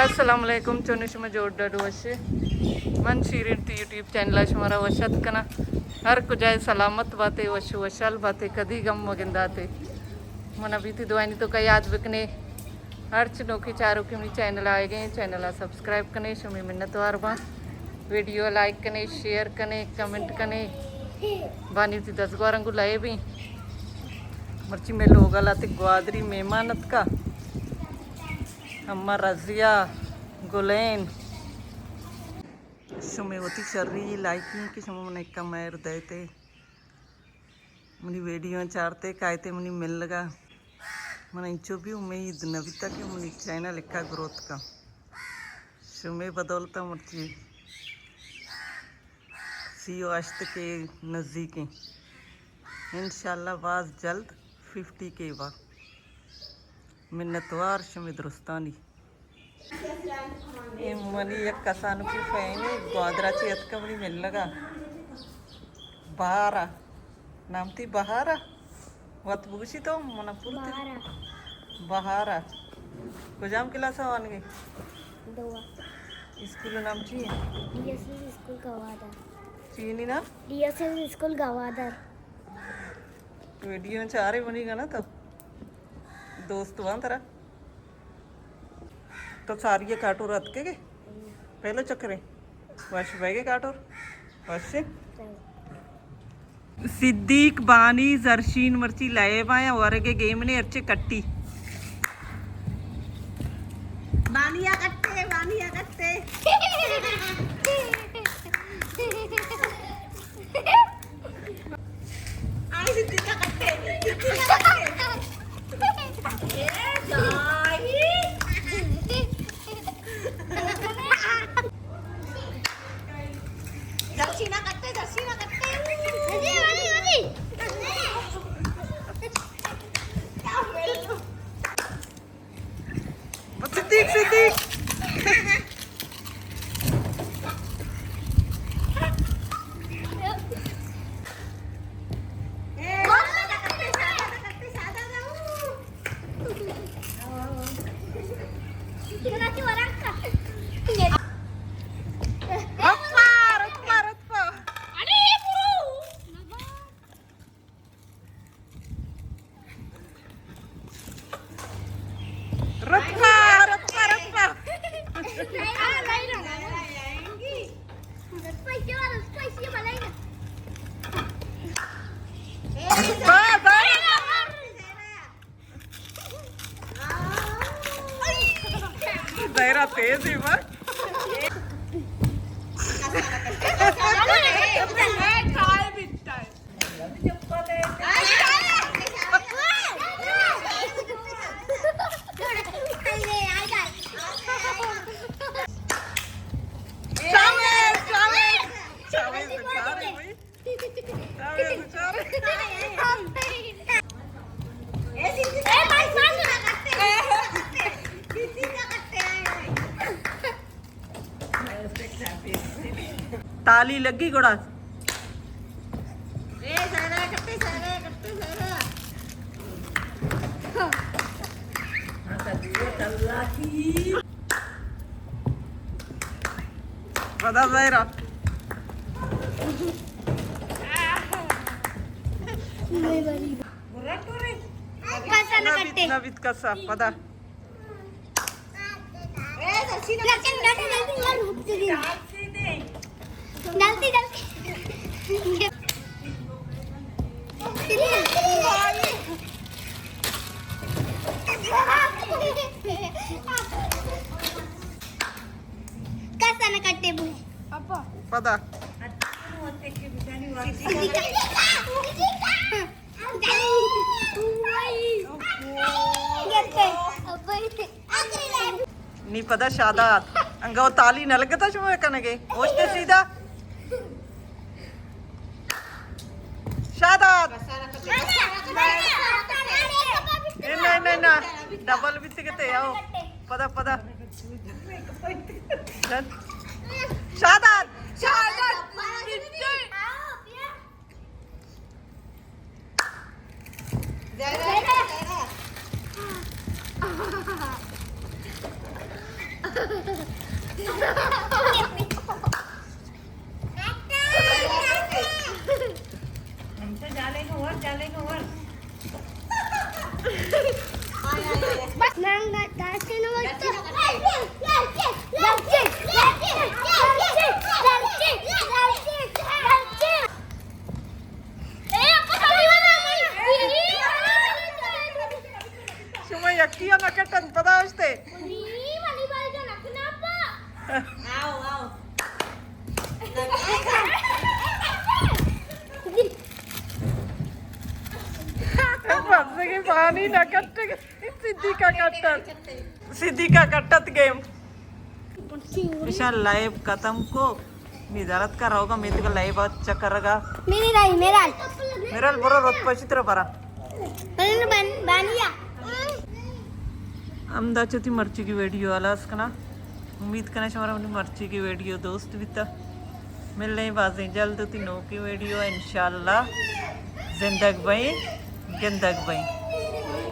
السلام علیکم، چون شما؟ جوڑ ڈاڈ وش؟ من شیرین تی یوٹیوب چینل ءَ شمارا وش اتک کناں۔ ہر کجائے سلامت باتے، وش وشال باتے، کدی غم مگنداتے۔ من ابھی تی دعائنی تو کا یاد بکنے۔ ہرچ نوکی چاروکی منی چینل آئے گئے، چینل ءَ سبسکرائب کنے، شمی منتوار باں۔ ویڈیو لائک کنے، شیئر کنے، کمنٹ کنے۔ بانی تی دزگوارنگو لائے بیں۔ مرچی میں لوگ لاتے گوادری مہمان اتکا۔ اما رضیہ، گلین، شمے وتی شری لائکی کہ شما من ایکا مہر دیتے، منی ویڈیو چارتے، کائیتے منی ملگا۔ من انچو بھی امید نہ بیتا کہ منی چینل ایکا گروتھ کا۔ شمے بدولتا مرچی سی و ہشت کے نزدیکیں۔ انشاءاللہ باز جلد ففٹی کے با۔ منتوار شمے درستانی۔ اے منی یک کسانکی فینے، گوادرا چی اتکا منی ملگا۔ بہارا۔ نام تی بہارا؟ وت بگوشی تو منا پورا تی-، بہارا۔ بہارا۔ کجام کلاس وانگے؟ دوا۔ اسکول نام چی ہے؟ D S S school Gwadar. چینی نام؟ D S S school Gwadar. Video چارے منی گنا تو دوست وان ترا۔ تو ساری کاٹور اتکے گے؟ پہلو چکرے۔ وش بہ گے کاٹور۔ وش۔ صدیق، بانی، زرشین مرچی لائب آیا، ورگے گیم نے ارچے کٹی۔ بانیا کٹے، بانیا کٹے۔ آئی صدیقہ کٹے، صدیقہ کٹے۔ اے جائی۔ درشینا کٹے، درشینا کٹے۔ صدیق، صدیق۔ رتبہ، رتبہ، رتبہ۔ زہرا تیز ہے بس۔ تالی لگی گڑا۔ اے سارا کٹے، سارا کٹے، سارا۔ پدا زہرا۔ نہ بیت، نہ بیت کسا، پدا۔ کسا نہ کٹے بوئے۔ پدا۔ نی پدا شاداد۔ انگا وہ تالی نہ لگتا شما کنگے۔ اوشتے سیدھا۔ شاداد۔ اے نہ، نہ، نہ۔ ڈبل بیت گتے، آؤ۔ پدا، پدا۔ شاداد۔ شاداد۔ زہرا، زہرا۔ ہم تو جالے کو ور، جالے کو ور۔ بس نہ، نہ، داسے نہ ورتا۔ شما یکی ءَ نہ کٹنت پدا اشتے۔ آؤ، آؤ۔ بس کہ پانی نہ کٹگ۔ صدیقہ کٹت۔ صدیقہ کٹت گیم۔ ایشاں لائیو ختم کو۔ نی درت کا رہوگا، میں تو لائیو چکر گا۔ میری رائی، میرا۔ میرا برو رت پشی ترا برا۔ بن-، بن-، بانیا۔ ہمدا چتی مرچی کی ویڈیو ہلاس کنا۔ امید کنا شمارا منی مرچی کی ویڈیو دوست بیتا۔ ملیں بازیں جلد تی نوکی ویڈیو انشاءاللہ۔ زندگ بئیں، گندگ بئیں۔